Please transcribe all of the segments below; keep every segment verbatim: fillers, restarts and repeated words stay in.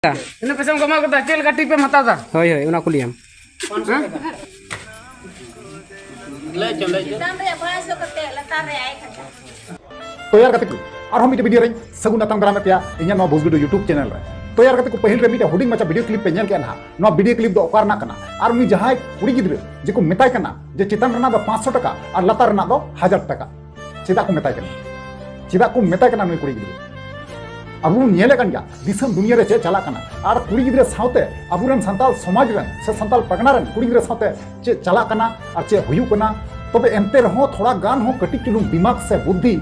ᱛᱤᱱᱟᱹᱜ ᱯᱚᱭᱥᱟᱢ ᱠᱟᱢᱟᱣ ᱠᱮᱫᱟ? ᱪᱮᱫ ᱞᱮᱠᱟ ᱴᱤᱯ ᱮᱢ ᱦᱟᱛᱟᱣ ᱮᱫᱟ? ᱦᱳᱭ, ᱦᱳᱭ, ᱚᱱᱟ ᱠᱩᱞᱤᱭᱟᱢ᱾ ᱦᱮᱸ? ᱞᱟᱹᱭ ᱪᱚ, ᱞᱟᱹᱭ ᱪᱚ᱾ ᱪᱮᱛᱟᱱ ᱨᱮᱭᱟᱜ ᱯᱟᱸᱪᱥᱚ ᱠᱟᱛᱮ, ᱞᱟᱛᱟᱨ ᱨᱮ ᱟᱭ ᱠᱟᱛᱮ᱾ ᱛᱚ ᱭᱟᱨ ᱜᱟᱛᱮ ᱠᱚ, ᱟᱨᱦᱚᱸ ᱢᱤᱫᱴᱮᱱ ᱵᱷᱤᱰᱤᱭᱳ ᱨᱮᱧ ᱥᱟᱹᱜᱩᱱ ᱟᱛᱟᱝ ᱫᱟᱨᱟᱢᱮᱫ ᱯᱮᱭᱟ ᱤᱧᱟᱹᱜ ᱱᱚᱣᱟ ᱵᱩᱡᱽ ᱵᱷᱤᱰᱤᱭᱳ YouTube ᱪᱮᱱᱮᱞ ᱨᱮ᱾ ᱛᱚ ᱭᱟᱨ ᱜᱟᱛᱮ ᱠᱚ, ᱯᱟᱹᱦᱤᱞ ᱨᱮ ᱢᱤᱫᱴᱮᱱ ᱦᱩᱰᱤᱧ ᱢᱟᱪᱷᱟ ᱵᱷᱤᱰᱤᱭᱳ ᱠᱞᱤᱯ ᱯᱮ ᱧᱮᱞ ᱠᱮᱫᱼᱟ ᱱᱟᱦᱟᱜ, ᱱᱚᱣᱟ ᱵᱷᱤᱰᱤᱭᱳ ᱠᱞᱤᱯ ᱫᱚ ᱚᱠᱟ ᱨᱮᱱᱟᱜ ᱠᱟᱱᱟ? ᱟᱨ ᱩᱱᱤ ᱡᱟᱦᱟᱸᱭ ᱠᱩᱲᱤ ᱜᱤᱫᱽᱨᱟᱹ ᱡᱮ ᱠᱚ ᱢᱮᱛᱟᱭ ᱠᱟᱱᱟ ᱡᱮ ᱪᱮᱛᱟᱱ ᱨᱮᱱᱟᱜ ᱫᱚ ᱯᱟᱸᱪᱥᱚ ᱴᱟᱠᱟ ᱟᱨ ᱞᱟᱛᱟᱨ ᱨᱮᱱᱟᱜ ᱫᱚ ᱦᱟᱡᱟᱨ ᱴᱟᱠᱟ, ᱪᱮᱫᱟᱜ ᱠᱚ ᱢᱮᱛᱟᱭ ᱠᱟᱱᱟ? ᱪᱮᱫᱟᱜ ᱠᱚ ᱢᱮᱛᱟᱭ ᱠᱟᱱᱟ ᱱᱩᱭ ᱠᱩᱲᱤ ᱜᱤᱫᱽᱨᱟᱹ? ᱟᱵᱚ ᱵᱚᱱ ᱧᱮᱞᱮᱫ ᱠᱟᱱ ᱜᱮᱭᱟ ᱫᱤᱥᱚᱢ ᱫᱩᱱᱤᱭᱟᱹ ᱨᱮ ᱪᱮᱫ ᱪᱟᱞᱟᱜ ᱠᱟᱱᱟ, ᱟᱨ ᱠᱩᱲᱤ ᱜᱤᱫᱽᱨᱟᱹ ᱥᱟᱶᱛᱮ ᱟᱵᱚᱨᱮᱱ ᱥᱟᱱᱛᱟᱲ ᱥᱚᱢᱟᱡᱽ ᱨᱮᱱ ᱥᱮ ᱥᱟᱱᱛᱟᱲ ᱯᱟᱨᱜᱟᱱᱟ ᱨᱮᱱ ᱠᱩᱲᱤ ᱜᱤᱫᱽᱨᱟᱹ ᱥᱟᱶᱛᱮ ᱪᱮᱫ ᱪᱟᱞᱟᱜ ᱠᱟᱱᱟ ᱟᱨ ᱪᱮᱫ ᱦᱩᱭᱩᱜ ᱠᱟᱱᱟ᱾ ᱛᱚᱵᱮ ᱮᱱᱛᱮ ᱨᱮᱦᱚᱸ ᱛᱷᱚᱲᱟ ᱜᱟᱱ ᱦᱚᱸ ᱠᱟᱹᱴᱤᱡ ᱪᱩᱞᱩᱝ ᱫᱤᱢᱟᱜᱽ ᱥᱮ ᱵᱩᱫᱽᱫᱷᱤ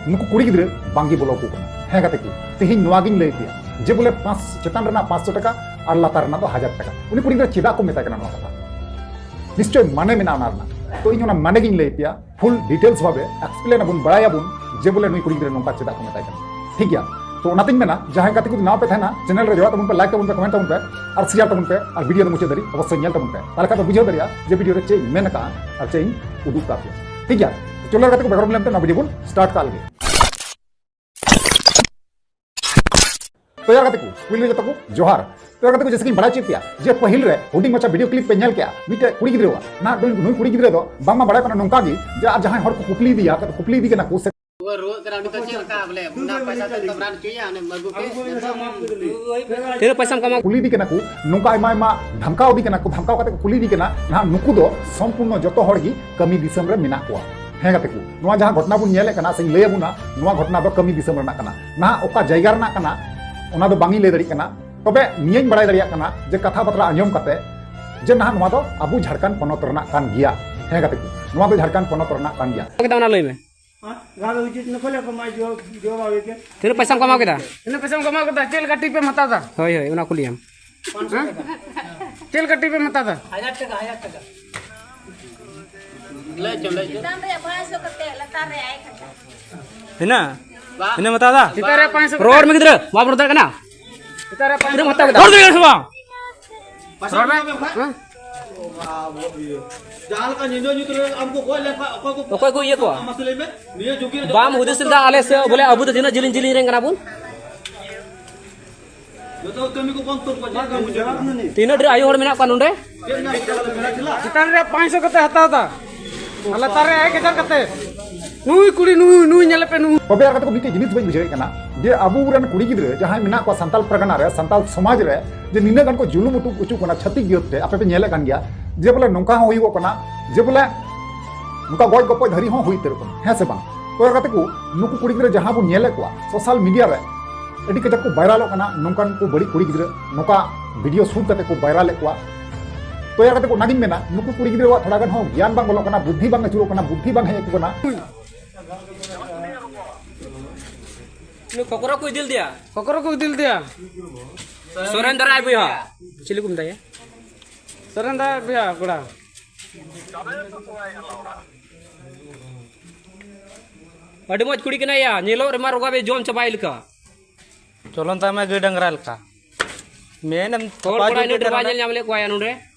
ᱱᱩᱠᱩ ᱠᱩᱲᱤ ᱜᱤᱫᱽᱨᱟᱹ ᱵᱟᱝᱜᱮ ᱵᱚᱞᱚ ᱟᱠᱚ ᱠᱟᱱᱟ᱾ ᱦᱮᱸ ᱜᱟᱛᱮ ᱠᱚ, ᱛᱮᱦᱮᱧ ᱱᱚᱣᱟ ᱜᱤᱧ ᱞᱟᱹᱭ ᱯᱮᱭᱟ ᱡᱮ ᱵᱚᱞᱮ ᱯᱟᱸᱪ, ᱪᱮᱛᱟᱱ ᱨᱮᱱᱟᱜ ᱯᱟᱸᱪᱥᱚ ᱴᱟᱠᱟ ᱟᱨ ᱞᱟᱛᱟᱨ ᱨᱮᱱᱟᱜ ᱫᱚ ᱦᱟᱡᱟᱨ ᱴᱟᱠᱟ᱾ ᱩᱱᱤ ᱠᱩᱲᱤ ᱜᱤᱫᱽᱨᱟᱹ ᱪᱮᱫᱟᱜ ᱠᱚ ᱢᱮᱛᱟᱭ ᱠᱟᱱᱟ ᱱᱚᱣᱟ ᱠᱟᱛᱷᱟ? ᱱᱤᱥᱪᱚᱭ ᱢᱟᱱᱮ ᱢᱮᱱᱟᱜᱼᱟ ᱚᱱᱟ ᱨᱮᱱᱟᱜ᱾ ᱛᱚ ᱤᱧ ᱚᱱᱟ ᱢᱟᱱᱮ ᱜᱤᱧ ᱞᱟᱹᱭ ᱯᱮᱭᱟ, ᱯᱷᱩᱞ ᱰᱤᱴᱮᱞᱥ ᱵᱷᱟᱵᱮ ᱮᱠᱥᱯᱞᱮᱱ ᱟᱵᱚᱱ, ᱵᱟᱲᱟᱭᱟᱵᱚᱱ ᱡᱮ ᱵᱚᱞᱮ ᱱᱩᱭ ᱠᱩᱲᱤ ᱜᱤᱫᱽᱨᱟᱹ ᱱᱚᱝᱠᱟ ᱪᱮᱫᱟᱜ ᱠᱚ ᱢᱮᱛᱟᱭ ᱠᱟᱱᱟ᱾ ᱴᱷᱤᱠ ᱜᱮᱭᱟ, ᱛᱚ ᱚᱱᱟᱛᱤᱧ ᱢᱮᱱᱟ ᱡᱟᱦᱟᱸᱭ ᱜᱟᱛᱮ ᱠᱚ ᱱᱟᱣᱟ ᱯᱮ ᱛᱟᱦᱮᱱᱟ, ᱪᱮᱱᱮᱞ ᱨᱮ ᱡᱚᱲᱟᱜ ᱛᱟᱵᱚᱱ ᱯᱮ, ᱞᱟᱭᱤᱠ ᱛᱟᱵᱚᱱ ᱯᱮ, ᱠᱚᱢᱮᱱᱴ ᱛᱟᱵᱚᱱ ᱯᱮ ᱟᱨ ᱥᱮᱭᱟᱨ ᱛᱟᱵᱚᱱ ᱯᱮ, ᱟᱨ ᱵᱷᱤᱰᱤᱭᱳ ᱫᱚ ᱢᱩᱪᱟᱹᱫ ᱫᱷᱟᱹᱨᱤᱡ ᱚᱵᱚᱥᱥᱳᱭ ᱧᱮᱞ ᱛᱟᱵᱚᱱ ᱯᱮ᱾ ᱛᱟᱦᱞᱮ ᱠᱷᱟᱱ ᱯᱮ ᱵᱩᱡᱷᱟᱹᱣ ᱫᱟᱲᱮᱭᱟᱜᱼᱟ ᱡᱮ ᱵᱷᱤᱰᱤᱭᱳ ᱨᱮ ᱪᱮᱫ ᱤᱧ ᱢᱮᱱ ᱟᱠᱟᱫᱼᱟ ᱟᱨ ᱪᱮᱫ ᱤᱧ ᱩᱫᱩᱜ ᱟᱠᱟᱫ ᱯᱮᱭᱟ᱾ ᱴᱷᱤᱠ ᱜᱮᱭᱟ, ᱛᱚ ᱪᱚᱞᱚ ᱜᱟᱛᱮ ᱠᱚ, ᱵᱮᱠᱟᱨ ᱞᱮᱱ ᱛᱮ ᱱᱚᱣᱟ ᱵᱷᱤᱰᱤᱭᱳ ᱵᱚᱱ ᱥᱴᱟᱨᱴ ᱠᱟᱜ ᱞᱮᱜᱮ᱾ ᱛᱚ ᱭᱟᱨ ᱜᱟᱛᱮ ᱠᱚ, ᱯᱩᱭᱞᱩ ᱡᱚᱛᱚ ᱠᱚ ᱡᱚᱦᱟᱨ᱾ ᱛᱚ ᱭᱟᱨ ᱜᱟᱛᱮ ᱠᱚ, ᱡᱮᱭᱥᱮ ᱠᱤᱧ ᱵᱟᱲᱟᱭ ᱦᱚᱪᱚᱭᱮᱫ ᱯᱮᱭᱟ ᱡᱮ ᱯᱟᱹᱦᱤᱞ ᱨᱮ ᱦᱩᱰᱤᱧ ᱢᱟᱪᱷᱟ ᱵᱷᱤᱰᱤᱭᱳ ᱠᱞᱤᱯ ᱯᱮ ᱧᱮᱞ ᱠᱮᱜᱼᱟ ᱢᱤᱫᱴᱮᱡ ᱠᱩᱲᱤ ᱜᱤᱫᱽᱨᱟᱹᱣᱟᱜ, ᱱᱟᱦᱟᱜ ᱱᱩᱭ, ᱱᱩᱭ ᱠᱩᱲᱤ ᱜᱤᱫᱽᱨᱟᱹ ᱫᱚ ᱵᱟᱝᱢᱟ ᱵᱟᱲᱟᱭ ᱠᱟᱱᱟ ᱱᱚᱝᱠᱟ ᱜᱮ ᱡᱮ ᱟᱨ ᱡᱟᱦᱟᱸᱭ ᱦᱚᱲ ᱠᱚ ᱠᱩᱯᱞᱤ ᱤᱫᱤᱭᱟ, ᱠᱩᱯᱞᱤ ᱤᱫᱤ ᱠᱟᱱᱟ ᱠᱚ ᱥᱮ ᱨᱩᱣᱟᱹᱜ ᱠᱟᱱᱟ ᱩᱱᱤ ᱫᱚ ᱪᱮᱫ ᱞᱮᱠᱟ ᱵᱚᱞᱮ ᱚᱱᱟ ᱯᱚᱭᱥᱟ ᱛᱮ ᱛᱚ ᱨᱟᱱ ᱦᱚᱪᱚᱭᱟ, ᱚᱱᱮ ᱢᱟᱹᱜᱩ ᱯᱮ, ᱡᱚᱛᱚ ᱠᱷᱚᱱ ᱛᱤᱱᱟᱹᱜ ᱯᱚᱭᱥᱟᱢ ᱠᱟᱢᱟᱣ? ᱠᱩᱞᱤ ᱤᱫᱤ ᱠᱟᱱᱟ ᱠᱚ, ᱱᱚᱝᱠᱟ ᱟᱭᱢᱟ ᱟᱭᱢᱟ ᱫᱷᱟᱢᱠᱟᱣ ᱤᱫᱤ ᱠᱟᱱᱟ ᱠᱚ, ᱫᱷᱟᱢᱠᱟᱣ ᱠᱟᱛᱮ ᱠᱚ ᱠᱩᱞᱤ ᱤᱫᱤ ᱠᱟᱱᱟ᱾ ᱱᱟᱦᱟᱜ ᱱᱩᱠᱩ ᱫᱚ ᱥᱚᱢᱯᱩᱨᱱᱚ ᱡᱚᱛᱚ ᱦᱚᱲ ᱜᱮ ᱠᱟᱹᱢᱤ ᱫᱤᱥᱚᱢ ᱨᱮ ᱢᱮᱱᱟᱜ ᱠᱚᱣᱟ᱾ ᱦᱮᱸ ᱜᱟᱛᱮ ᱠᱚ, ᱱᱚᱣᱟ ᱡᱟᱦᱟᱸ ᱜᱷᱚᱴᱚᱱᱟ ᱵᱚᱱ ᱧᱮᱞᱮᱫ ᱠᱟᱱᱟ ᱥᱮᱧ ᱞᱟᱹᱭ ᱟᱵᱚᱱᱟ, ᱱᱚᱣᱟ ᱜᱷᱚᱴᱚᱱᱟ ᱫᱚ ᱠᱟᱹᱢᱤ ᱫᱤᱥᱚᱢ ᱨᱮᱱᱟᱜ ᱠᱟᱱᱟ᱾ ᱱᱟᱦᱟᱜ ᱚᱠᱟ ᱡᱟᱭᱜᱟ ᱨᱮᱱᱟᱜ ᱠᱟᱱᱟ ᱚᱱᱟ ᱫᱚ ᱵᱟᱝ ᱤᱧ ᱞᱟᱹᱭ ᱫᱟᱲᱮᱭᱟᱜ ᱠᱟᱱᱟ, ᱛᱚᱵᱮ ᱱᱤᱭᱟᱹᱧ ᱵᱟᱲᱟᱭ ᱫᱟᱲᱮᱭᱟᱜ ᱠᱟᱱᱟ ᱡᱮ ᱠᱟᱛᱷᱟ ᱵᱟᱛᱨᱟ ᱟᱸᱡᱚᱢ ᱠᱟᱛᱮ ᱡᱮ ᱱᱟᱦᱟᱜ ᱱᱚᱣᱟ ᱫᱚ ᱟᱵᱚ ᱡᱷᱟᱲᱠᱷᱚᱸᱰ ᱯᱚᱱᱚᱛ ᱨᱮᱱᱟᱜ ᱠᱟᱱ ᱜᱮᱭᱟ᱾ ᱦᱮᱸ ᱜᱟᱛᱮ ᱠᱚ, ᱱᱚᱣᱟ ᱫᱚ ᱡᱷᱟᱲᱠᱷᱚᱸᱰ ᱯᱚᱱᱚᱛ ᱨᱮᱱᱟᱜ ᱠᱟᱱ ᱜᱮᱭᱟ᱾ ᱠᱮᱫᱟ ᱚᱱᱟ ᱞᱟᱹᱭ ᱢᱮ᱾ ᱦᱮᱸ? ᱜᱟᱱ ᱩᱪᱤᱛ ᱱᱚᱠᱚᱞᱮ ᱠᱚ ᱢᱟ ᱡᱚ-, ᱡᱚᱵᱟᱵ ᱮ ᱠᱮ᱾ ᱛᱤᱱᱟᱹᱜ ᱯᱚᱭᱥᱟᱢ ᱠᱟᱢᱟᱣ ᱠᱮᱫᱟ? ᱛᱤᱱᱟᱹᱜ ᱯᱚᱭᱥᱟᱢ ᱠᱟᱢᱟᱣ ᱠᱮᱫᱟ? ᱪᱮᱫ ᱞᱮᱠᱟ ᱴᱤᱯ ᱮᱢ ᱦᱟᱛᱟᱣ ᱮᱫᱟ? ᱦᱳᱭ, ᱦᱳᱭ, ᱚᱱᱟ ᱠᱩᱞᱤᱭᱟᱢ᱾ ᱦᱮᱸ? ᱪᱮᱫ ᱞᱮᱠᱟ ᱴᱤᱯ ᱮᱢ ᱦᱟᱛᱟᱣ ᱮᱫᱟ? ᱦᱟᱡᱟᱨ ᱴᱟᱠᱟ, ᱦᱟᱡᱟᱨ ᱴᱟᱠᱟ᱾ ᱞᱟᱹᱭ ᱪᱚ, ᱞᱟᱹᱭ ᱪᱚ᱾ ᱪᱮᱛᱟᱱ ᱨᱮᱭᱟᱜ ᱯᱟᱸᱪᱥᱚ ᱠᱟᱛᱮ, ᱞᱟᱛᱟᱨ ᱨᱮ ᱟᱭ ᱠᱟᱛᱮ᱾ ᱦᱮᱱᱟ? ᱵᱟ᱾ ᱦᱮᱱᱟ ᱢᱮᱛᱟ ᱫᱟ? ᱪᱮᱛᱟᱱ ᱨᱮ ᱯᱟᱸᱪᱥᱚ ᱨᱚᱲ ᱢᱮ ᱜᱤᱫᱽᱨᱟᱹ, ᱵᱟᱢ ᱨᱚᱲ ᱫᱟᱲᱮᱭᱟᱜ ᱠᱟᱱᱟ? ᱪᱮᱛᱟᱱ ᱨᱮ ᱯᱟᱸᱪᱥᱚ ᱛᱤᱱᱟᱹᱜ ᱮᱢ ᱦᱟᱛᱟᱣ ᱠᱮᱫᱟ? ᱨᱚᱲ ᱫᱟᱲᱮᱭᱟᱜ ᱠᱟᱱᱟ ᱥᱮ ᱵᱟᱝ? ᱯᱟᱸᱪᱥᱚ ᱨᱚᱲ ᱢᱮ᱾ ᱴᱟᱠᱟ ᱮᱢ ᱠᱷᱟᱱ? ᱦᱮᱸ? ᱡᱟᱦᱟᱸ ᱞᱮᱠᱟ ᱧᱤᱫᱟᱹ ᱧᱩᱛ ᱨᱮ ᱟᱢ ᱠᱚ ᱜᱚᱡ ᱞᱮᱱᱠᱷᱟᱱ ᱚᱠᱚᱭ ᱠᱚ ᱚᱠᱚᱭ ᱠᱚ ᱤᱭᱟᱹ ᱠᱚᱣᱟ? ᱢᱟᱥᱮ ᱞᱟᱹᱭ ᱢᱮ᱾ ᱱᱤᱭᱟᱹ ᱡᱩᱜᱽ ᱨᱮ ᱵᱟᱢ ᱦᱩᱫᱤᱥ ᱞᱮᱫᱟ ᱟᱞᱮ ᱥᱮ ᱵᱚᱞᱮ ᱟᱵᱚ ᱫᱚ ᱛᱤᱱᱟᱹᱜ ᱡᱤᱞᱤᱧ ᱡᱤᱞᱤᱧ ᱨᱮᱱ ᱠᱟᱱᱟ ᱵᱚᱱ? ᱛᱤᱱᱟᱹᱜ ᱰᱷᱮᱨ ᱟᱭᱳ ᱦᱚᱲ ᱢᱮᱱᱟᱜ ᱠᱚᱣᱟ ᱱᱚᱰᱮ? ᱪᱮᱛᱟᱱ ᱨᱮ ᱯᱟᱸᱪᱥᱚ ᱠᱟᱛᱮ ᱦᱟᱛᱟᱣ ᱮᱫᱟ, ᱟᱨ ᱞᱟᱛᱟᱨ ᱨᱮ ᱮᱠ ᱦᱟᱡᱟᱨ ᱠᱟᱛᱮ᱾ ᱱᱩᱭ ᱠᱩᱲᱤ, ᱱᱩᱭ, ᱱᱩᱭ ᱧᱮᱞᱮ ᱯᱮ, ᱱᱩᱭ᱾ ᱛᱚᱵᱮ ᱟᱨ ᱠᱟᱛᱮ ᱠᱚ ᱢᱤᱫᱴᱮᱡ ᱡᱤᱱᱤᱥ ᱵᱟᱹᱧ ᱵᱩᱡᱷᱟᱹᱣᱮᱫ ᱠᱟᱱᱟ, ᱡᱮ ᱟᱵᱚ ᱨᱮᱱ ᱠᱩᱲᱤ ᱜᱤᱫᱽᱨᱟᱹ ᱡᱟᱦᱟᱸᱭ ᱢᱮᱱᱟᱜ ᱠᱚᱣᱟ ᱥᱟᱱᱛᱟᱞ ᱯᱟᱨᱜᱟᱱᱟ ᱨᱮ, ᱥᱟᱱᱛᱟᱞ ᱥᱚᱢᱟᱡᱽ ᱨᱮ, ᱡᱮ ᱱᱤᱱᱟᱹᱜ ᱜᱟᱱ ᱠᱚ ᱡᱩᱞᱩᱢ ᱚᱪᱚ, ᱚᱪᱚᱜ ᱠᱟᱱᱟ ᱪᱷᱟᱹᱛᱤᱠ ᱡᱟᱹᱛ ᱛᱮ, ᱟᱯᱮ ᱯᱮ ᱧᱮᱞᱮᱫ ᱠᱟᱱ ᱜᱮᱭᱟ, ᱡᱮ ᱵᱚᱞᱮ ᱱᱚᱝᱠᱟ ᱦᱚᱸ ᱦᱩᱭᱩᱜᱚᱜ ᱠᱟᱱᱟ, ᱡᱮ ᱵᱚᱞᱮ ᱱᱚᱝᱠᱟ ᱜᱚᱡ ᱜᱚᱯᱚᱡ ᱫᱷᱟᱹᱨᱤᱡ ᱦᱚᱸ ᱦᱩᱭ ᱩᱛᱟᱹᱨᱚᱜ ᱠᱟᱱᱟ, ᱦᱮᱸ ᱥᱮ ᱵᱟᱝ? ᱛᱚ ᱜᱟᱛᱮ ᱠᱚ, ᱱᱩᱠᱩ ᱠᱩᱲᱤ ᱜᱤᱫᱽᱨᱟᱹ ᱡᱟᱦᱟᱸ ᱵᱚᱱ ᱧᱮᱞᱮᱫ ᱠᱚᱣᱟ ᱥᱳᱥᱟᱞ ᱢᱤᱰᱤᱭᱟ ᱨᱮ, ᱟᱹᱰᱤ ᱠᱟᱡᱟᱠ ᱠᱚ ᱵᱷᱟᱭᱨᱟᱞᱚᱜ ᱠᱟᱱᱟ ᱱᱚᱝᱠᱟᱱ ᱠᱚ ᱵᱟᱹᱲᱤᱡ ᱠᱩᱲᱤ ᱜᱤᱫᱽᱨᱟᱹ, ᱱᱚᱝᱠᱟ ᱵᱷᱤᱰᱤᱭᱳ ᱥᱩᱴ ᱠᱟᱛᱮ ᱠᱚ ᱵᱷᱟᱭᱨᱟᱞᱮᱫ ᱠᱚᱣᱟ᱾ ᱛᱚ ᱜᱟᱛᱮ ᱠᱚ, ᱚᱱᱟᱜᱤᱧ ᱢᱮᱱᱟ, ᱱᱩᱠᱩ ᱠᱩᱲᱤ ᱜᱤᱫᱽᱨᱟᱹᱣᱟᱜ ᱛᱷᱚᱲᱟ ᱜᱟᱱ ᱦᱚᱸ ᱜᱮᱭᱟᱱ ᱵᱟᱝ ᱵᱚᱞᱚᱜ ᱠᱟᱱᱟ, ᱵᱩᱫᱽᱫᱷᱤ ᱵᱟᱝ ᱟᱹᱪᱩᱨᱚᱜ ᱠᱟᱱᱟ, ᱵᱩᱫᱽᱫᱷᱤ ᱵᱟᱝ ᱦᱮᱡ ᱟᱠᱚ ᱠᱟᱱᱟ᱾ ᱱᱩᱭ ᱠᱷᱚᱠᱨᱚ ᱠᱚ ᱤᱫᱤ ᱞᱮᱫᱮᱭᱟ᱾ ᱠᱷᱚᱠᱨᱚ ᱠᱚ ᱤᱫᱤ ᱞᱮᱫᱮᱭᱟ᱾ ᱥᱚᱨᱮᱱᱫᱨᱚ ᱟᱡ ᱵᱚᱭᱦᱟ᱾ ᱪᱤᱞᱤ ᱠᱚ ᱢᱮᱛᱟᱭᱟ? ᱥᱚᱨᱮᱱᱫᱨᱚ ᱟᱡ ᱵᱚᱭᱦᱟ ᱠᱚᱲᱟ᱾ ᱟᱹᱰᱤ ᱢᱚᱡᱽ ᱠᱩᱲᱤ ᱠᱟᱱᱟᱭ ᱭᱟ, ᱧᱮᱞᱚᱜ ᱨᱮᱢᱟ ᱨᱚᱜᱟ ᱵᱮ ᱡᱚᱢ ᱪᱟᱵᱟᱭ ᱞᱮᱠᱟ᱾ ᱪᱚᱞᱚᱱ ᱛᱟᱭ ᱢᱮ ᱜᱟᱹᱭ ᱰᱟᱝᱨᱟ ᱞᱮᱠᱟ᱾ ᱢᱮᱱᱮᱢ ᱦᱚᱲ ᱛᱷᱟᱯᱟ ᱠᱚᱲᱟ ᱡᱩᱛ ᱤᱱᱟᱹᱜ ᱰᱷᱮᱨ ᱠᱟᱱᱟ ᱵᱟᱭ ᱱᱚᱰᱮ᱾ ᱧᱮᱞ ᱧᱟᱢ ᱞᱮᱫ ᱠᱚᱣᱟ ᱭᱟ ᱱᱚᱰᱮ᱾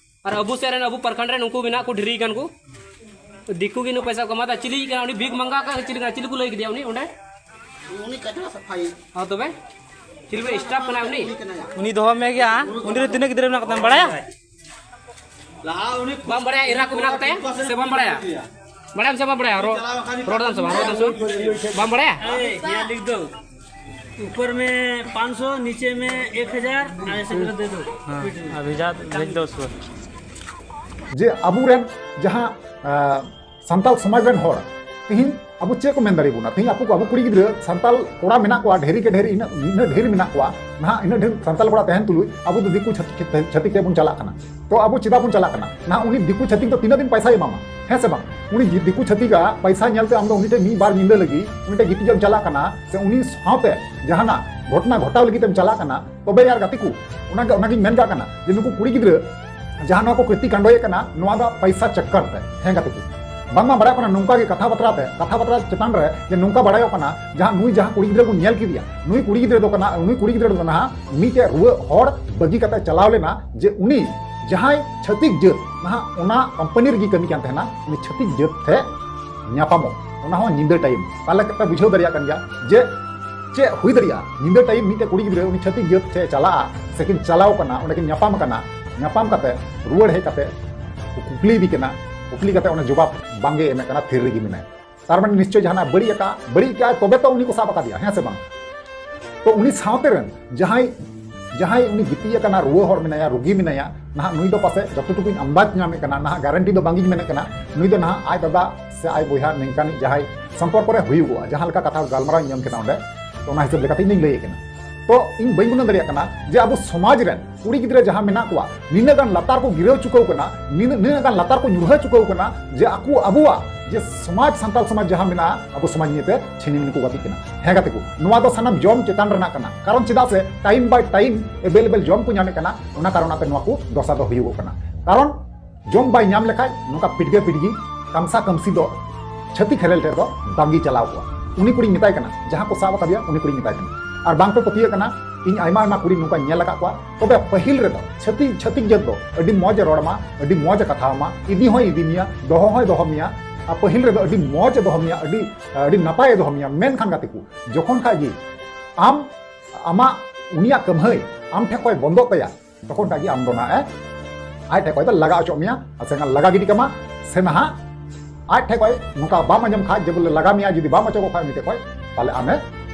ᱟᱨ ᱟᱵᱚ ᱥᱮᱫ ᱨᱮᱱ, ᱟᱵᱚ ᱯᱨᱚᱠᱷᱚᱸᱰ ᱨᱮ ᱱᱩᱠᱩ ᱢᱮᱱᱟᱜ ᱠᱚ ᱰᱷᱮᱨ ᱜᱟᱱ ᱠᱚ᱾ ᱫᱤᱠᱩ ᱜᱮ ᱱᱩᱭ ᱯᱚᱭᱥᱟ ᱠᱚ ᱮᱢᱟᱫᱟ, ᱪᱤᱞᱤ ᱠᱟᱱᱟ ᱩᱱᱤ? ᱵᱷᱤᱠ ᱢᱟᱝᱜᱟ ᱠᱟᱱᱟ, ᱪᱤᱞᱤ ᱠᱟᱱᱟ? ᱪᱤᱞᱤ ᱠᱚ ᱞᱟᱹᱭ ᱠᱮᱫᱮᱭᱟ ᱩᱱᱤ ᱚᱸᱰᱮ? ᱩᱱᱤ ᱠᱟᱪᱨᱟ ᱥᱟᱯᱷᱟᱭᱤᱡ᱾ ᱦᱮᱸ ᱛᱚᱵᱮ? ᱪᱤᱞᱤ ᱵᱚᱞᱮ staff ᱠᱟᱱᱟᱭ ᱩᱱᱤ? ᱩᱱᱤ ᱫᱚᱦᱚ ᱢᱮ ᱜᱮᱭᱟ, ᱩᱱᱤ ᱨᱮ ᱛᱤᱱᱟᱹᱜ ᱜᱤᱫᱽᱨᱟᱹ ᱢᱮᱱᱟᱜ ᱠᱚᱛᱟᱢ ᱵᱟᱲᱟᱭᱟ? ᱞᱟᱦᱟ ᱩᱱᱤ ᱵᱟᱢ ᱵᱟᱲᱟᱭᱟ ᱮᱨᱟ ᱠᱚ ᱢᱮᱱᱟᱜ ᱠᱚᱛᱟᱭᱟ ᱥᱮ ᱵᱟᱢ ᱵᱟᱲᱟᱭᱟ? ᱵᱟᱲᱟᱭᱟᱢ ᱥᱮ ᱵᱟᱢ ᱵᱟᱲᱟᱭᱟ? ᱨᱚ-, ᱨᱚᱲ ᱫᱟᱢ ᱥᱮ ᱵᱟᱝ? ᱨᱚᱲ ᱫᱟᱢ ᱥᱮ ᱵᱟᱝ? ᱵᱟᱢ ᱵᱟᱲᱟᱭᱟ? ए, यहाँ लिख दो। ऊपर में पाँच सौ, नीचे में एक हज़ार, ऐसे कर दे दो। हाँ, अभी जा, भेज दो उसको। ᱡᱮ ᱟᱵᱚᱨᱮᱱ ᱡᱟᱦᱟᱸ, ᱟ, ᱥᱟᱱᱛᱟᱲ ᱥᱚᱢᱟᱡᱽ ᱨᱮᱱ ᱦᱚᱲ ᱛᱤᱦᱤᱧ ᱟᱵᱚ ᱪᱮᱫ ᱠᱚ ᱢᱮᱱ ᱫᱟᱲᱮᱭᱟᱵᱚᱱᱟ? ᱛᱤᱦᱤᱧ ᱟᱵᱚ, ᱟᱵᱚ ᱠᱩᱲᱤ ᱜᱤᱫᱽᱨᱟᱹ ᱥᱟᱱᱛᱟᱲ ᱠᱚᱲᱟ ᱢᱮᱱᱟᱜ ᱠᱚᱣᱟ ᱰᱷᱮᱨ ᱠᱮ ᱰᱷᱮᱨ, ᱤᱱᱟᱹᱜ, ᱤᱱᱟᱹᱜ ᱰᱷᱮᱨ ᱢᱮᱱᱟᱜ ᱠᱚᱣᱟ, ᱱᱟᱦᱟᱜ ᱤᱱᱟᱹᱜ ᱰᱷᱮᱨ ᱥᱟᱱᱛᱟᱲ ᱠᱚᱲᱟ ᱛᱟᱦᱮᱱ ᱛᱩᱞᱩᱡ ᱟᱵᱚ ᱫᱚ ᱫᱤᱠᱩ ᱪᱷᱟᱹᱛᱤᱠ, ᱪᱷᱟᱹᱛᱤᱠ ᱴᱷᱮᱱ ᱵᱚᱱ ᱪᱟᱞᱟᱜ ᱠᱟᱱᱟ᱾ ᱛᱚ ᱟᱵᱚ ᱪᱮᱫᱟᱜ ᱵᱚᱱ ᱪᱟᱞᱟᱜ ᱠᱟᱱᱟ? ᱱᱟᱦᱟᱜ ᱩᱱᱤ ᱫᱤᱠᱩ ᱪᱷᱟᱹᱛᱤᱠ ᱫᱚ ᱛᱤᱱᱟᱹᱜ ᱫᱤᱱ ᱯᱟᱭᱥᱟᱭ ᱮᱢᱟᱢᱟ? ᱦᱮᱸ ᱥᱮ ᱵᱟᱝ? ᱩᱱᱤ ᱡᱤ-, ᱫᱤᱠᱩ ᱪᱷᱟᱹᱛᱤᱠᱟᱜ ᱯᱟᱭᱥᱟ ᱧᱮᱞᱛᱮ ᱟᱢ ᱫᱚ ᱩᱱᱤ ᱴᱷᱮᱱ ᱢᱤᱫ ᱵᱟᱨ ᱧᱤᱫᱟᱹ ᱞᱟᱹᱜᱤᱫ ᱩᱱᱤ ᱴᱷᱮᱱ ᱜᱤᱛᱤᱡ ᱮᱢ ᱪᱟᱞᱟᱜ ᱠᱟᱱᱟ, ᱥᱮ ᱩᱱᱤ ᱥᱟᱶᱛᱮ ᱡᱟᱦᱟᱱᱟᱜ ᱜᱷᱚᱴᱚᱱᱟ ᱜᱷᱚᱴᱟᱣ ᱞᱟᱹᱜᱤᱫ ᱮᱢ ᱪᱟᱞᱟᱜ ᱠᱟᱱᱟ, ᱛᱚᱵᱮ ᱭᱟᱨ ᱜᱟᱛᱮ ᱠᱚ, ᱚᱱᱟ ᱜᱮ, ᱚᱱᱟᱜᱤᱧ ᱢᱮᱱ ᱠᱟᱜ ᱠᱟᱱᱟ ᱡᱮ ᱱᱩᱠᱩ ᱠᱩᱲᱤ ᱜᱤᱫᱽᱨᱟᱹ ᱡᱟᱦᱟᱸ ᱱᱚᱣᱟ ᱠᱚ ᱠᱨᱤᱛᱤ ᱠᱟᱱᱰᱚᱭᱮᱫ ᱠᱟᱱᱟ, ᱱᱚᱣᱟ ᱫᱚ ᱯᱟᱭᱥᱟ ᱪᱟᱠᱠᱟᱨ ᱛᱮ᱾ ᱦᱮᱸ ᱜᱟᱛᱮ ᱠᱚ, ᱵᱟᱝᱢᱟ ᱵᱟᱲᱟᱭ ᱠᱟᱱᱟ ᱱᱚᱝᱠᱟ ᱜᱮ ᱠᱟᱛᱷᱟ ᱵᱟᱛᱨᱟ ᱛᱮ, ᱠᱟᱛᱷᱟ ᱵᱟᱛᱨᱟ ᱪᱮᱛᱟᱱ ᱨᱮ ᱡᱮ ᱱᱚᱝᱠᱟ ᱵᱟᱲᱟᱭᱚᱜ ᱠᱟᱱᱟ, ᱡᱟᱦᱟᱸ ᱱᱩᱭ ᱡᱟᱦᱟᱸ ᱠᱩᱲᱤ ᱜᱤᱫᱽᱨᱟᱹ ᱵᱚᱱ ᱧᱮᱞ ᱠᱮᱫᱮᱭᱟ, ᱱᱩᱭ ᱠᱩᱲᱤ ᱜᱤᱫᱽᱨᱟᱹ ᱫᱚ ᱠᱟᱱᱟ, ᱱᱩᱭ ᱠᱩᱲᱤ ᱜᱤᱫᱽᱨᱟᱹ ᱫᱚ ᱱᱟᱦᱟᱜ ᱢᱤᱫᱴᱮᱡ ᱨᱩᱣᱟᱹᱜ ᱦᱚᱲ ᱵᱟᱹᱜᱤ ᱠᱟᱛᱮ ᱪᱟᱞᱟᱣ ᱞᱮᱱᱟ, ᱡᱮ ᱩᱱᱤ ᱡᱟᱦᱟᱸᱭ ᱪᱷᱟᱹᱛᱤᱠ ᱡᱟᱹᱛ ᱱᱟᱦᱟᱜ ᱚᱱᱟ ᱠᱳᱢᱯᱟᱱᱤ ᱨᱮᱜᱮ ᱠᱟᱹᱢᱤ ᱠᱟᱱ ᱛᱟᱦᱮᱱᱟ, ᱩᱱᱤ ᱪᱷᱟᱹᱛᱤᱠ ᱡᱟᱹᱛ ᱴᱷᱮᱱ ᱧᱟᱯᱟᱢᱚᱜ, ᱚᱱᱟ ᱦᱚᱸ ᱧᱤᱫᱟᱹ ᱴᱟᱭᱤᱢ᱾ ᱛᱟᱦᱞᱮ ᱯᱮ ᱵᱩᱡᱷᱟᱹᱣ ᱫᱟᱲᱮᱭᱟᱜ ᱠᱟᱱ ᱜᱮᱭᱟ ᱡᱮ ᱪᱮᱫ ᱦᱩᱭ ᱫᱟᱲᱮᱭᱟᱜᱼᱟ? ᱧᱤᱫᱟᱹ ᱴᱟᱭᱤᱢ ᱢᱤᱫᱴᱮᱡ ᱠᱩᱲᱤ ᱜᱤᱫᱽᱨᱟᱹ ᱩᱱᱤ ᱪᱷᱟᱹᱛᱤᱠ ᱡᱟᱹᱛ ᱴᱷᱮᱡ ᱪᱟᱞᱟᱜᱼᱟ, ᱥᱮ ᱠᱤᱱ ᱪᱟᱞᱟᱣ ᱠᱟᱱᱟ, ᱚᱸᱰᱮ ᱠᱤᱱ ᱧᱟᱯᱟᱢ ᱠᱟᱱᱟ, ᱧᱟᱯᱟᱢ ᱠᱟᱛᱮ ᱨᱩᱣᱟᱹᱲ ᱦᱮᱡ ᱠᱟᱛᱮ ᱠᱩᱠᱞᱤ ᱤᱫᱤ ᱠᱟᱱᱟ, ᱠᱩᱠᱞᱤ ᱠᱟᱛᱮ ᱚᱱᱟ ᱡᱚᱵᱟᱵ ᱵᱟᱝᱜᱮ ᱮᱢᱮᱫ ᱠᱟᱱᱟ, ᱛᱷᱤᱨ ᱨᱮᱜᱮ ᱢᱮᱱᱟᱭᱟ᱾ ᱛᱟᱨ ᱢᱟᱱᱮ ᱱᱤᱥᱪᱚᱭ ᱡᱟᱦᱟᱱᱟᱜ ᱵᱟᱹᱲᱤᱡ ᱟᱠᱟᱫ, ᱵᱟᱹᱲᱤᱡ ᱟᱠᱟᱫ ᱛᱚᱵᱮ ᱛᱚ ᱩᱱᱤ ᱠᱚ ᱥᱟᱵ ᱟᱠᱟᱫᱮᱭᱟ, ᱦᱮᱸ ᱥᱮ ᱵᱟᱝ? ᱛᱚ ᱩᱱᱤ ᱥᱟᱶᱛᱮ ᱨᱮᱱ ᱡᱟᱦᱟᱸᱭ, ᱡᱟᱦᱟᱸᱭ ᱩᱱᱤ ᱜᱤᱛᱤᱡ ᱟᱠᱟᱱᱟ, ᱨᱩᱣᱟᱹ ᱦᱚᱲ ᱢᱮᱱᱟᱭᱟ, ᱨᱩᱜᱤ ᱢᱮᱱᱟᱭᱟ, ᱱᱟᱦᱟᱜ ᱱᱩᱭ ᱫᱚ ᱯᱟᱥᱮᱡ ᱡᱚᱛᱚ ᱴᱩᱠᱩᱧ ᱟᱢᱫᱟᱡᱽ ᱧᱟᱢᱮᱫ ᱠᱟᱱᱟ, ᱱᱟᱦᱟᱜ ᱜᱟᱨᱮᱱᱴᱤ ᱫᱚ ᱵᱟᱝᱜᱤᱧ ᱢᱮᱱᱮᱫ ᱠᱟᱱᱟ, ᱱᱩᱭ ᱫᱚ ᱱᱟᱦᱟᱜ ᱟᱡ ᱫᱟᱫᱟ ᱥᱮ ᱟᱡ ᱵᱚᱭᱦᱟ ᱱᱤᱝᱠᱟᱱᱤᱡ ᱡᱟᱦᱟᱸᱭ ᱥᱚᱢᱯᱚᱨᱠᱚ ᱨᱮ ᱦᱩᱭᱩᱜᱚᱜᱼᱟ, ᱡᱟᱦᱟᱸ ᱞᱮᱠᱟ ᱠᱟᱛᱷᱟ ᱜᱟᱞᱢᱟᱨᱟᱣ ᱤᱧ ᱧᱟᱢ ᱠᱮᱫᱟ ᱚᱸᱰᱮ, ᱛᱚ ᱚᱱᱟ ᱦᱤᱥᱟᱹᱵ ᱞᱮᱠᱟᱛᱮ ᱤᱧ ᱫᱚᱧ ᱞᱟᱹᱭᱮᱫ ᱠᱟᱱᱟ᱾ ᱛᱚ ᱤᱧ ᱵᱟᱹᱧ ᱜᱩᱱᱟᱹᱱ ᱫᱟᱲᱮᱭᱟᱜ ᱠᱟᱱᱟ ᱡᱮ ᱟᱵᱚ ᱥᱚᱢᱟᱡᱽ ᱨᱮᱱ ᱠᱩᱲᱤ ᱜᱤᱫᱽᱨᱟᱹ ᱡᱟᱦᱟᱸ ᱢᱮᱱᱟᱜ ᱠᱚᱣᱟ, ᱱᱤᱱᱟᱹᱜ ᱜᱟᱱ ᱞᱟᱛᱟᱨ ᱠᱚ ᱜᱤᱨᱟᱹᱣ ᱪᱩᱠᱟᱹᱣ ᱠᱟᱱᱟ, ᱱᱤᱱᱟᱹᱜ, ᱱᱤᱱᱟᱹᱜ ᱜᱟᱱ ᱞᱟᱛᱟᱨ ᱠᱚ ᱧᱩᱨᱦᱟᱹ ᱪᱩᱠᱟᱹᱣ ᱠᱟᱱᱟ, ᱡᱮ ᱟᱠᱚ ᱟᱵᱚᱣᱟᱜ ᱡᱮ ᱥᱚᱢᱟᱡᱽ, ᱥᱟᱱᱛᱟᱲ ᱥᱚᱢᱟᱡᱽ ᱡᱟᱦᱟᱸ ᱢᱮᱱᱟᱜᱼᱟ, ᱟᱵᱚ ᱥᱚᱢᱟᱡᱽ ᱱᱤᱭᱮᱛᱮ ᱪᱷᱤᱱᱤᱢᱤᱱᱤ ᱠᱚ ᱜᱟᱛᱮᱜ ᱠᱟᱱᱟ᱾ ᱦᱮᱸ ᱜᱟᱛᱮ ᱠᱚ, ᱱᱚᱣᱟ ᱫᱚ ᱥᱟᱱᱟᱢ ᱡᱚᱢ ᱪᱮᱛᱟᱱ ᱨᱮᱱᱟᱜ ᱠᱟᱱᱟ᱾ ᱠᱟᱨᱚᱱ ᱪᱮᱫᱟᱜ ᱥᱮ ᱴᱟᱭᱤᱢ ᱵᱟᱭ ᱴᱟᱭᱤᱢ ᱮᱵᱮᱞᱮᱵᱮᱞ ᱡᱚᱢ ᱠᱚ ᱧᱟᱢᱮᱫ ᱠᱟᱱᱟ, ᱚᱱᱟ ᱠᱟᱨᱚᱱ ᱛᱮ ᱱᱚᱣᱟ ᱠᱚ ᱫᱚᱥᱟ ᱫᱚ ᱦᱩᱭᱩᱜᱚᱜ ᱠᱟᱱᱟ᱾ ᱠᱟᱨᱚᱱ ᱡᱚᱢ ᱵᱟᱭ ᱧᱟᱢ ᱞᱮᱠᱷᱟᱡ ᱱᱚᱝᱠᱟ ᱯᱤᱰᱜᱟᱹ ᱯᱤᱰᱜᱤ, ᱠᱟᱢᱥᱟ ᱠᱟᱢᱥᱤ ᱫᱚ ᱪᱷᱟᱹᱛᱤᱠ ᱠᱷᱮᱨᱮᱞ ᱴᱷᱮᱱ ᱫᱚ ᱵᱟᱝᱜᱮ ᱪᱟᱞᱟᱣ ᱠᱚᱜᱼᱟ᱾ ᱩᱱᱤ ᱠᱩᱲᱤᱧ ᱢᱮᱛᱟᱭ ᱠᱟᱱᱟ, ᱡᱟᱦᱟᱸ ᱠᱚ ᱥᱟᱵ ᱟᱠᱟᱫᱮᱭᱟ, ᱩᱱᱤ ᱠᱩᱲᱤᱧ ᱢᱮᱛᱟᱭ ᱠᱟᱱᱟ᱾ ᱟᱨ ᱵᱟᱝ ᱯᱮ ᱯᱟᱹᱛᱭᱟᱹᱜ ᱠᱟᱱᱟ, ᱤᱧ ᱟᱭᱢᱟ ᱟᱭᱢᱟ ᱠᱩᱲᱤ ᱱᱚᱝᱠᱟᱧ ᱧᱮᱞ ᱟᱠᱟᱫ ᱠᱚᱣᱟ᱾ ᱛᱚᱵᱮ ᱯᱟᱹᱦᱤᱞ ᱨᱮᱫᱚ ᱪᱷᱟᱹᱛᱤᱠ, ᱪᱷᱟᱹᱛᱤᱠ ᱡᱟᱹᱛ ᱫᱚ ᱟᱹᱰᱤ ᱢᱚᱡᱽ ᱮ ᱨᱚᱲ ᱟᱢᱟ, ᱟᱹᱰᱤ ᱢᱚᱡᱽ ᱮ ᱠᱟᱛᱷᱟ ᱟᱢᱟ, ᱤᱫᱤ ᱦᱚᱸᱭ ᱤᱫᱤ ᱢᱮᱭᱟ, ᱫᱚᱦᱚ ᱦᱚᱸᱭ ᱫᱚᱦᱚ ᱢᱮᱭᱟ᱾ ᱟᱨ ᱯᱟᱹᱦᱤᱞ ᱨᱮᱫᱚ ᱟᱹᱰᱤ ᱢᱚᱡᱽ ᱮ ᱫᱚᱦᱚ ᱢᱮᱭᱟ, ᱟᱹᱰᱤ, ᱟᱹᱰᱤ ᱱᱟᱯᱟᱭ ᱮ ᱫᱚᱦᱚ ᱢᱮᱭᱟ᱾ ᱢᱮᱱᱠᱷᱟᱱ ᱜᱟᱛᱮ ᱠᱚ, ᱡᱚᱠᱷᱚᱱ ᱠᱷᱟᱡ ᱜᱮ ᱟᱢ, ᱟᱢᱟᱜ ᱩᱱᱤᱭᱟᱜ ᱠᱟᱹᱢᱦᱟᱹᱭ ᱟᱢ ᱴᱷᱮᱱ ᱠᱷᱚᱡ ᱵᱚᱱᱫᱚᱜ ᱛᱟᱭᱟ, ᱛᱚᱠᱷᱚᱱ ᱠᱷᱟᱡ ᱜᱮ ᱟᱢ ᱫᱚ ᱱᱟᱦᱟᱜ ᱮ, ᱟᱡ ᱴᱷᱮᱡ ᱠᱷᱚᱡ ᱫᱚ ᱞᱟᱜᱟ ᱚᱪᱚᱜ ᱢᱮᱭᱟ, ᱟᱨ ᱥᱮ ᱞᱟᱜᱟ ᱜᱤᱰᱤ ᱠᱟᱢᱟ, ᱥᱮ ᱱᱟᱦᱟᱜ ᱟᱡ ᱴᱷᱮᱡ ᱠᱷᱚᱡ ᱱᱚᱝᱠᱟ ᱵᱟᱢ ᱟᱸᱡᱚᱢ ᱠᱷᱟᱡ ᱡᱮ ᱵᱚᱞᱮ ᱞᱟᱜᱟ ᱢᱮᱭᱟ, ᱡᱩᱫᱤ ᱵᱟᱢ ᱚᱪᱚᱜᱚᱜ ᱠᱷᱟᱡ ᱩᱱᱤ ᱴᱷᱮᱡ ᱠᱷᱚᱡ, ᱛᱟᱦᱞᱮ ᱟᱢᱮ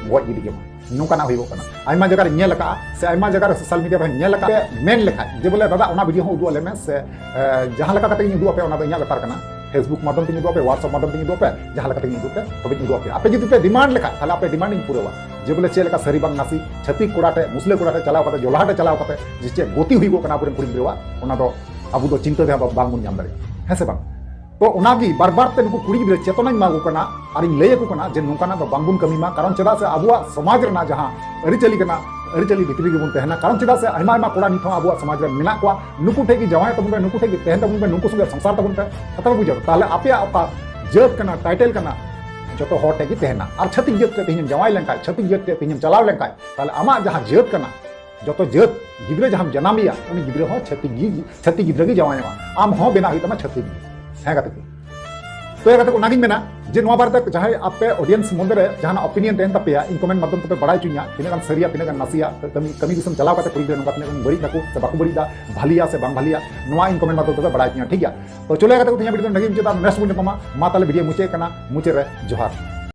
ᱜᱚᱡ ᱜᱤᱰᱤ ᱠᱟᱢᱟ᱾ ᱱᱚᱝᱠᱟᱱᱟᱜ ᱦᱩᱭᱩᱜᱚᱜ ᱠᱟᱱᱟ᱾ ᱟᱭᱢᱟ ᱡᱟᱭᱜᱟ ᱨᱮ ᱧᱮᱞ ᱟᱠᱟᱜᱼᱟ, ᱥᱮ ᱟᱭᱢᱟ ᱡᱟᱭᱜᱟ ᱨᱮ ᱥᱳᱥᱟᱞ ᱢᱤᱰᱤᱭᱟ ᱨᱮ ᱧᱮᱞ ᱟᱠᱟᱫ ᱯᱮ, ᱢᱮᱱ ᱞᱮᱠᱷᱟᱡ ᱡᱮ ᱵᱚᱞᱮ ᱫᱟᱫᱟ ᱚᱱᱟ ᱵᱷᱤᱰᱤᱭᱳ ᱦᱚᱸ ᱩᱫᱩᱜ ᱟᱞᱮ ᱢᱮ, ᱥᱮ, ᱮ, ᱡᱟᱦᱟᱸ ᱞᱮᱠᱟ ᱠᱟᱛᱮ ᱤᱧ ᱩᱫᱩᱜ ᱟᱯᱮ ᱚᱱᱟ ᱫᱚ ᱤᱧᱟᱹᱜ ᱵᱮᱯᱟᱨ ᱠᱟᱱᱟ᱾ Facebook ᱢᱟᱫᱽᱫᱷᱚᱢ ᱛᱮᱧ ᱩᱫᱩᱜ ᱟᱯᱮ, WhatsApp ᱢᱟᱫᱽᱫᱷᱚᱢ ᱛᱮᱧ ᱩᱫᱩᱜ ᱟᱯᱮ, ᱡᱟᱦᱟᱸ ᱞᱮᱠᱟ ᱛᱮᱜᱮᱧ ᱩᱫᱩᱜ ᱟᱯᱮ, ᱛᱚᱵᱮᱧ ᱩᱫᱩᱜ ᱟᱯᱮᱭᱟ᱾ ᱟᱯᱮ ᱡᱩᱫᱤ ᱯᱮ ᱰᱤᱢᱟᱱᱰ ᱞᱮᱠᱷᱟᱡ, ᱛᱟᱦᱞᱮ ᱟᱯᱮ ᱰᱤᱢᱟᱱᱰ ᱤᱧ ᱯᱩᱨᱟᱹᱣᱟ᱾ ᱡᱮ ᱵᱚᱞᱮ ᱪᱮᱫ ᱞᱮᱠᱟ ᱥᱟᱹᱨᱤ ᱵᱟᱝ ᱱᱟᱥᱮ ᱪᱷᱟᱹᱛᱤᱠ ᱠᱚᱲᱟ ᱴᱷᱮᱡ, ᱢᱩᱥᱞᱟᱹ ᱠᱚᱲᱟ ᱴᱷᱮᱡ ᱪᱟᱞᱟᱣ ᱠᱟᱛᱮ, ᱡᱚᱞᱦᱟ ᱴᱷᱮᱡ ᱪᱟᱞᱟᱣ ᱠᱟᱛᱮ ᱡᱮ ᱪᱮᱫ ᱜᱚᱛᱤ ᱦᱩᱭᱩᱜᱚᱜ ᱠᱟᱱᱟ ᱟᱵᱚᱨᱮᱱ ᱠᱩᱲᱤ ᱜᱤᱫᱽᱨᱟᱹᱣᱟᱜ, ᱚᱱᱟ ᱫᱚ ᱟᱵᱚ ᱫᱚ ᱪᱤᱱᱛᱟᱹ ᱛᱮᱦᱚᱸ ᱵᱟᱝᱵᱚᱱ ᱧᱟᱢ ᱫᱟᱲᱮᱭᱟᱜᱼᱟ, ᱦᱮᱸ ᱥᱮ ᱵᱟᱝ? ᱛᱚ ᱚᱱᱟᱜᱮ ᱵᱟᱨ ᱵᱟᱨ ᱛᱮ ᱱᱩᱠᱩ ᱠᱩᱲᱤ ᱜᱤᱫᱽᱨᱟᱹ ᱪᱮᱛᱚᱱᱟᱧ ᱮᱢᱟ ᱠᱚ ᱠᱟᱱᱟ, ᱟᱨᱤᱧ ᱞᱟᱹᱭ ᱟᱠᱚ ᱠᱟᱱᱟ ᱡᱮ ᱱᱚᱝᱠᱟᱱᱟᱜ ᱫᱚ ᱵᱟᱝᱵᱚᱱ ᱠᱟᱹᱢᱤ ᱢᱟ᱾ ᱠᱟᱨᱚᱱ ᱪᱮᱫᱟᱜ ᱥᱮ ᱟᱵᱚᱣᱟᱜ ᱥᱚᱢᱟᱡᱽ ᱨᱮᱱᱟᱜ ᱡᱟᱦᱟᱸ ᱟᱹᱨᱤᱪᱟᱹᱞᱤ ᱠᱟᱱᱟ, ᱟᱹᱨᱤᱪᱟᱹᱞᱤ ᱵᱷᱤᱛᱨᱤ ᱨᱮᱜᱮ ᱵᱚᱱ ᱛᱟᱦᱮᱱᱟ᱾ ᱠᱟᱨᱚᱱ ᱪᱮᱫᱟᱜ ᱥᱮ ᱟᱭᱢᱟ ᱟᱭᱢᱟ ᱠᱚᱲᱟ ᱱᱤᱛ ᱦᱚᱸ ᱟᱵᱚᱣᱟᱜ ᱥᱚᱢᱟᱡᱽ ᱨᱮ ᱢᱮᱱᱟᱜ ᱠᱚᱣᱟ, ᱱᱩᱠᱩ ᱴᱷᱮᱡ ᱜᱮ ᱡᱟᱶᱟᱭ ᱛᱟᱵᱚᱱ ᱯᱮ, ᱱᱩᱠᱩ ᱴᱷᱮᱡ ᱜᱮ ᱛᱟᱦᱮᱱ ᱛᱟᱵᱚᱱ ᱯᱮ, ᱱᱩᱠᱩ ᱥᱚᱸᱜᱮ ᱥᱚᱝᱥᱟᱨ ᱛᱟᱵᱚᱱ ᱯᱮ, ᱠᱟᱛᱷᱟ ᱯᱮ ᱵᱩᱡᱷᱟᱹᱣ᱾ ᱛᱟᱦᱞᱮ ᱟᱯᱮᱭᱟᱜ ᱚᱠᱟ ᱡᱟᱹᱛ ᱠᱟᱱᱟ, ᱴᱟᱭᱴᱮᱞ ᱠᱟᱱᱟ, ᱡᱚᱛᱚ ᱦᱚᱲ ᱴᱷᱮᱡ ᱜᱮ ᱛᱟᱦᱮᱱᱟ᱾ ᱟᱨ ᱪᱷᱟᱹᱛᱤᱠ ᱡᱟᱹᱛ ᱴᱷᱮᱡ ᱛᱮᱦᱮᱧᱮᱢ ᱡᱟᱶᱟᱭ ᱞᱮᱱᱠᱷᱟᱡ, ᱪᱷᱟᱹᱛᱤᱠ ᱡᱟᱹᱛ ᱴᱷᱮᱡ ᱛᱮᱦᱮᱧᱮᱢ ᱪᱟᱞᱟᱣ ᱞᱮᱱᱠᱷᱟᱡ, ᱛᱟᱦᱞᱮ ᱟᱢᱟᱜ ᱡᱟᱦᱟᱸ ᱡᱟᱹᱛ ᱠᱟᱱᱟ, ᱡᱚᱛᱚ ᱡᱟᱹᱛ ᱜᱤᱫᱽᱨᱟᱹ ᱡᱟᱦᱟᱸᱢ ᱡᱟᱱᱟᱢᱮᱭᱟ, ᱩᱱᱤ ᱜᱤᱫᱽᱨᱟᱹ ᱦᱚᱸ ᱪᱷᱟᱹᱛᱤᱠ ᱜᱮ, ᱪᱷᱟᱹᱛᱤᱠ ᱜᱤᱫᱽᱨᱟᱹ ᱜᱮ ᱡᱟᱶᱟᱭᱚᱜᱼᱟ᱾ ᱟᱢ ᱦᱚᱸ ᱵᱮᱱᱟᱣ ᱦᱩᱭᱩᱜ ᱛᱟᱢᱟ ᱪᱷᱟᱹᱛᱤᱠ ᱜᱮ᱾ ᱦᱮᱸ ᱜᱟᱛᱮ ᱠᱚ᱾ ᱛᱚ ᱭᱟ ᱜᱟᱛᱮ ᱠᱚ, ᱚᱱᱟᱜᱤᱧ ᱢᱮᱱᱟ ᱡᱮ ᱱᱚᱣᱟ ᱵᱟᱨᱮᱛᱮ ᱡᱟᱦᱟᱸᱭ ᱟᱯᱮ audience ᱢᱚᱫᱽᱫᱷᱮ ᱨᱮ ᱡᱟᱦᱟᱱᱟᱜ opinion ᱛᱟᱦᱮᱱ ᱛᱟᱯᱮᱭᱟ, ᱤᱧ comment ᱢᱟᱫᱽᱫᱷᱚᱢ ᱛᱮᱯᱮ ᱵᱟᱲᱟᱭ ᱦᱚᱪᱚᱧᱟ, ᱛᱤᱱᱟᱹᱜ ᱜᱟᱱ ᱥᱟᱹᱨᱤᱭᱟ, ᱛᱤᱱᱟᱹᱜ ᱜᱟᱱ ᱱᱟᱥᱮᱭᱟ, ᱠᱟᱹᱢᱤ, ᱠᱟᱹᱢᱤ ᱫᱤᱥᱚᱢ ᱪᱟᱞᱟᱣ ᱠᱟᱛᱮ ᱠᱩᱲᱤ ᱜᱤᱫᱽᱨᱟᱹ ᱱᱚᱝᱠᱟ ᱛᱤᱱᱟᱹᱜ ᱜᱟᱱ ᱵᱟᱹᱲᱤᱡ ᱫᱟᱠᱚ ᱥᱮ ᱵᱟᱠᱚ ᱵᱟᱹᱲᱤᱡ ᱫᱟ, ᱵᱷᱟᱹᱞᱤᱭᱟ ᱥᱮ ᱵᱟᱝ ᱵᱷᱟᱹᱞᱤᱭᱟ, ᱱᱚᱣᱟ ᱤᱧ comment ᱢᱟᱫᱽᱫᱷᱚᱢ ᱛᱮᱯᱮ ᱵᱟᱲᱟᱭ ᱦᱚᱪᱚᱧᱟ, ᱴᱷᱤᱠ ᱜᱮᱭᱟ? ᱛᱚ ᱪᱚᱞᱚ ᱭᱟ ᱜᱟᱛᱮ ᱠᱚ, ᱛᱮᱦᱮᱧᱟᱜ video ᱱᱚᱰᱮ ᱜᱮ ᱢᱩᱪᱟᱹᱫ, ᱟᱨ next ᱵᱚᱱ ᱧᱟᱯᱟᱢᱟ᱾ ᱢᱟ ᱛᱟᱦᱞᱮ video ᱢᱩᱪᱟᱹᱫ ᱠᱟᱱᱟ, ᱢᱩᱪᱟᱹᱫ ᱨᱮ ᱡᱚᱦᱟᱨ᱾